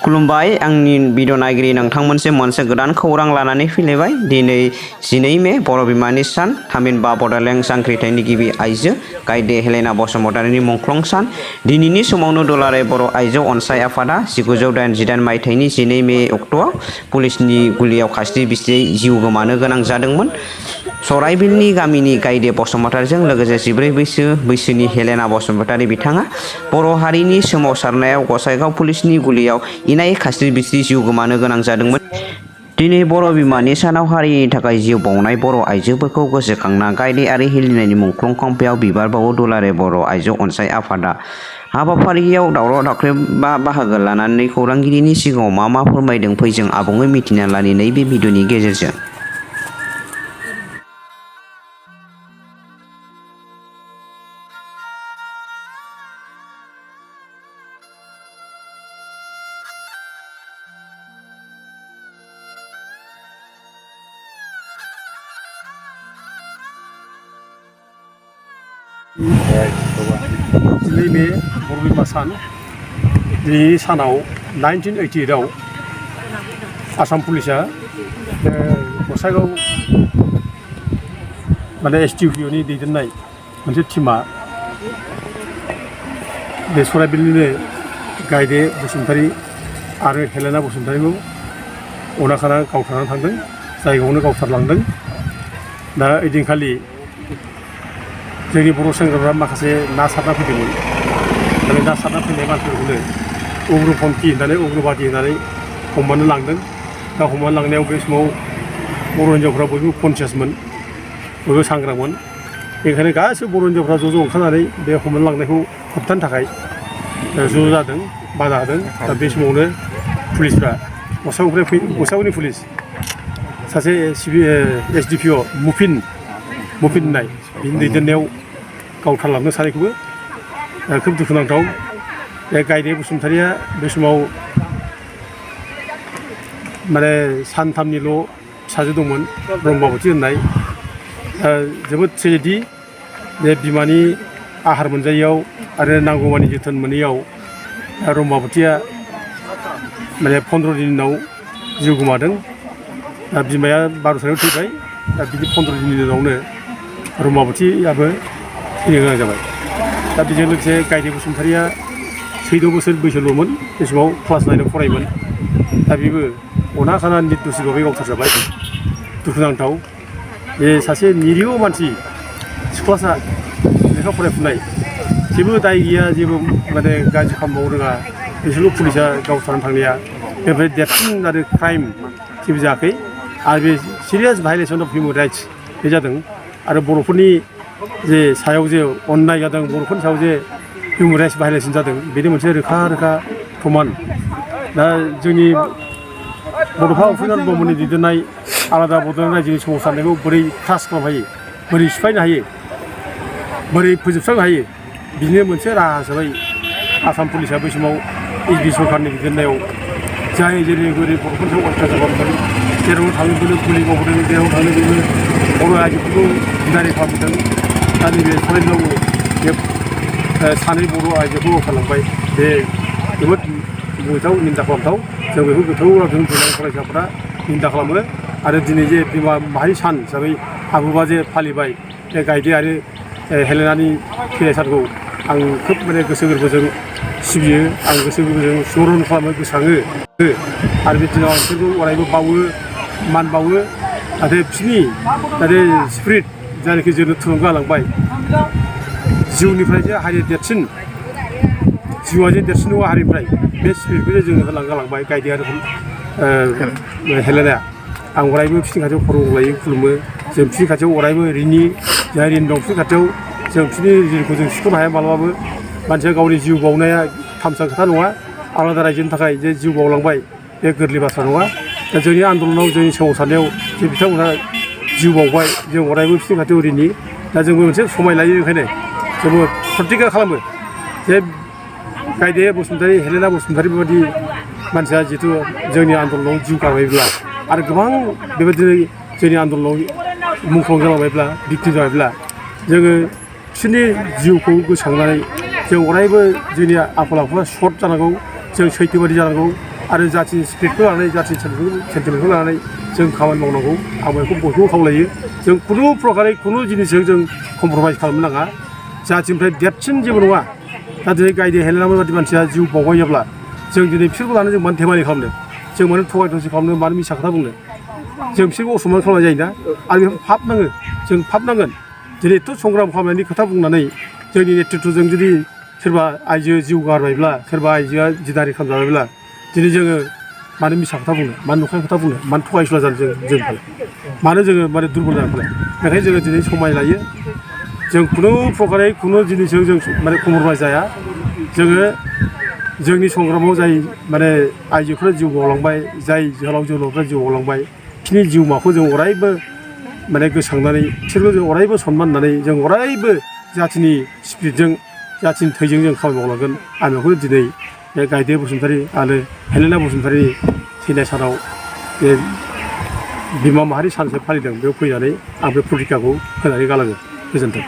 खुलुमबाय आंनि भिडिअ नायगिरि नोंथांमोनसिम मोनसे गोदान खौरां लानानै फैलायबाय। दिनै 12 मे बर' बिमानि सान, थामहिनबा बड'लेण्ड जांख्रिथायनि गिबि आइजो गायदे हेलेना बसुमतारिनि मुंख्लं सान। दिनैनि समावनो दुलाराय बर' आइजो अनसाय आफादा 1988 मायथाइनि 12 मे अक्ट'आव पुलिसनि गुलियाव खास्रि बिस्रियै जिउ गोमानो गोनां जादोंमोन। सराइबिलनि गामिनि गायदे बसुमतारिजों लोगोसे 14 बैसोनि हेलेना बसुमतारि बिथाङा बर' हारिनि सोमावसारनायाव गसाइगाव पुलिसनि गुलियाव इनाय खास्रि बिस्रि जिउ गोमानो गोनां जादोंमोन। दिनै बर' बिमानि सानाव हारिनि थाखाय जिउ बाउनाय बर' आइजोफोरखौ गोसोखांना गायदे आरो हेलेनानि मुंख्लं खाम्फायाव बिबार बावो दुलाराय बर' आइजो अनसाय आफादा। हाबाफारियाव दावराव दावख्रेबा बाहागो लानानै खौरांगिरिनि सिगाङाव मा फोरमायदों फै जों आबुङै मिथिना लानि नैबे भिडिअनि गेजेरजों। नैबे बर' बिमा सान, दिनैनि सानाव 1988 आसाम पुलिसा गसाइगाव SDPOनि दैदेननाय मोनसे टिमा बे सराइबिलनिनो गायदे बसुमतारि आरो हेलेना बसुमतारिखौ अनाखाना गावथारनानै थांदों, जायगायावनो गावथारलांदों। दा ओइदिनखालि जोंनि बर' सेंग्राफ्रा माखासे ना सारना फैदोंमोन। बे ना सारना फैनाय मानसिफोरखौनो उग्रपन्थी होननानै उग्रबादि होननानै हमनानै लांदों। दा हमनानै लांनायाव बे समाव बर' हिन्जावफ्रा बयबो कनसियासमोन, बयबो सांग्रांमोन। बेनिखायनो गासैबो बर' हिन्जावफ्रा ज' ओंखारनानै बे हमनानै लांनायखौ होबथानो थाखाय ज' जादों, बादा होदों। दा बे समावनो पुलिसफ्रा गसाइगावनि पुलिस सासे SDPO मुफिन होननाय बिनि दैदेननायाव गावथारलांदों सानैखौबो। खोब दुखुनांथाव। बे गायदे बसुमतारिया बे समाव सानथामनिल' फिसाजो दंमोन, ब्रह्माबती होननाय। जोबोद ट्रेजेडि बे बिमानि आहार मोनजायैयाव आरो नांगौमानि जोथोन मोनैयाव ब्रह्माबतीया 15 दिननि उनाव जिउ गोमादों। बिमाया 12 थारिखआव थैबाय। दा बिदि 15 दिननि उनावनो ब्रह्माबतीयाबो थैनो गोनां जाबाय। दा बेजों लोगोसे गायदे बसुमतारिया 14 बोसोर बैसोल'मोन, बे समाव क्लास 9आव फरायोमोन। दा बेबो अनाखाना निर्दोषि भाबै गावथारजाबाय। दुखुनांथाव। बे सासे निरिह मानसि, सिख्लासा, लेखा फरायफुनाय, जेबो दाय गैया, जेबो गाज्रि खालामबावनो रोङा, बिसोरखौ पुलिसा गावथारनानै थांनाया बेनिफ्राय देरसिन आरो क्राइम जेबो जायाखै। आरो बे सिरियास भायलेसन अफ हिउमेन राइट्स बे जादों। आरो बर'फोरनि जे सायाव जे अननाय जादों, बर'फोरनि सायाव जे हिउमेन राइट्स भायलेसन जादों, बेनि मोनसे रोखा प्रमान। दा जोंनि बड'फा उपेन्द्र ब्रह्मनि दैदेननाय आलादा बड'लेण्ड रायजोनि सोमावसारनायखौ बोरै क्रास खालामनो हायो, बोरै सिफायनो हायो, बोरै फोजोबस्रांनो हायो, बिनि मोनसे राहा हिसाबै आसाम पुलिसा बै समाव SB सरकारनि दैदेननायाव जाय जेरै बर'फोरनि सायाव अत्याचार खालामदों, जेराव थाङो बेनो गुलि गावबोदों, जेराव थाङो बेनो बर' आइजोफोरखौ जिनारि खालामदों। दा नैबे सराइबिलाव बे सानै बर' आइजोखौ गावथारलांबाय। बे जोबोद गोथाव निन्दा खालामथाव। जों बेखौ गोथौ रावजों बुंनाय फरायसाफोरा निन्दा खालामो। आरो दिनै जे बिमा माहारि सान हिसाबै आबुबा जे फालिबाय, बे गायदे आरो हेलेनानि थैनाय सानखौ आं खोब गोसो गोरबोजों सिबियो, आं गोसो गोरबोजों स्मरन खालामो, गोसोखाङो। आरो बे दिनाव आं बिसोरखौ अरायबो बावो, मान बावो। जाहाथे बिसोरनि स्पिरिट जायनाखि जोंनो थुलुंगा होलांबाय, जिउनिफ्राय जे हारिया देरसिन, जिउआ जे देरसिन नङा हारिनिफ्राय, बे स्पिरिटखौ जे जोंनो गालांबाय गायदे आरो हेलेनाया। आं अरायबो बिसोरनि खाथियाव खर' गंग्लायै खुलुमो। जों बिसोरनि खाथियाव अरायबो ऋणी, जाय ऋण दं बिसोरनि खाथियाव जों बिसोरनि ऋणखौ जों सुख'नो हाया माब्लाबाबो। मानसिया गावनि जिउ बाउनाया थामसा खोथा नङा। आलादा रायजोनि थाखाय जे जिउ बाउलांबाय, बे गोरलै बाथ्रा नङा। दा जोंनि आन्दलनाव, जोंनि सोमावसारनायाव जे बिथांमोनहा जिउ बाउबाय, जों अरायबो बिसोरनि खाथियाव ऋणी। दा जोंबो मोनसे समाय लायो, ओंखायनो जोंबो प्रतिज्ञा खालामो जे गायदे बसुमतारि, हेलेना बसुमतारि बेबायदि मानसिया जिहेथु जोंनि आन्दलनाव जिउ गारबायब्ला आरो गोबां बेबायदिनो जोंनि आन्दलनाव मुंख्लं जालांबायब्ला, भिक्टिम जाबायब्ला, जोङो बिसोरनि जिउखौ गोसोखांनानै जों अरायबो जोंनि आखल आखुआ सर्ट जानांगौ, जों सैथोबादि जानांगौ, आरो जाथिनि स्पिरिटखौ लानानै जाथिनि सेन्टिमेन्टखौ लानानै जों खामानि मावनांगौ आं बेखौ बयखौबो खावलायो जों खुनु प्रकारै खुनु जिनिसजों जों कमप्रमाइस खालामनो नाङा जाथिनिफ्राय देरसिन जेबो नङा दा दिनै गायदे हेलेना बायदि मानसिया जिउ बावबायोब्ला जों दिनै बिसोरखौ लानानै जों मानो धेमालि खालामनो जों मानो थगाय थसि खालामनो मानो मिसा खोथा बुंनो जों बिसोरखौ असमान खालामनाय जायोना आरो बेखौ फाब नाङो जों फाब नांगोन दिनै एथ' संग्राम खालामनायनि खोथा बुंनानै जोंनि नेतृत्वजों जुदि सोरबा आइजो जिउ गारबायब्ला सोरबा आइजोआ जिनाहारि खालामजाबायब्ला दिनै जोङो मानो मिसा खोथा बुंनो मानो नंखाय खोथा बुंनो मानो थगायसुला जानो जों मानो जोङो माने दुरबल जानो फालाय बेखायनो जोङो दिनै समाय लायो जों खुनु प्रकारै खुनु जिनिसजों जों माने कमप्रमाइस जाया जोङो जोंनि संग्रामाव जाय माने आइजोफोरा जिउ बावलांबाय जाय जोहोलाव जोहोलावफ्रा जिउ बावलांबाय बिसोरनि जिउमाखौ जों अरायबो माने गोसोखांनानै बिसोरखौ जों अरायबो सनमान होनानै जों अरायबो जाथिनि स्पिरिटजों जाथिनि थैजों जों खामानि मावलांगोन आं बेखौ दिनै बे गायदे बसुमतारी आरो हेलेना बसुमतारीनि थैनाय सानाव बे बिमा माहारि सान फालिदों बेयाव फैनानै आं बे प्रतिज्ञाखौ होनानै गालाङो गोजोन्थों।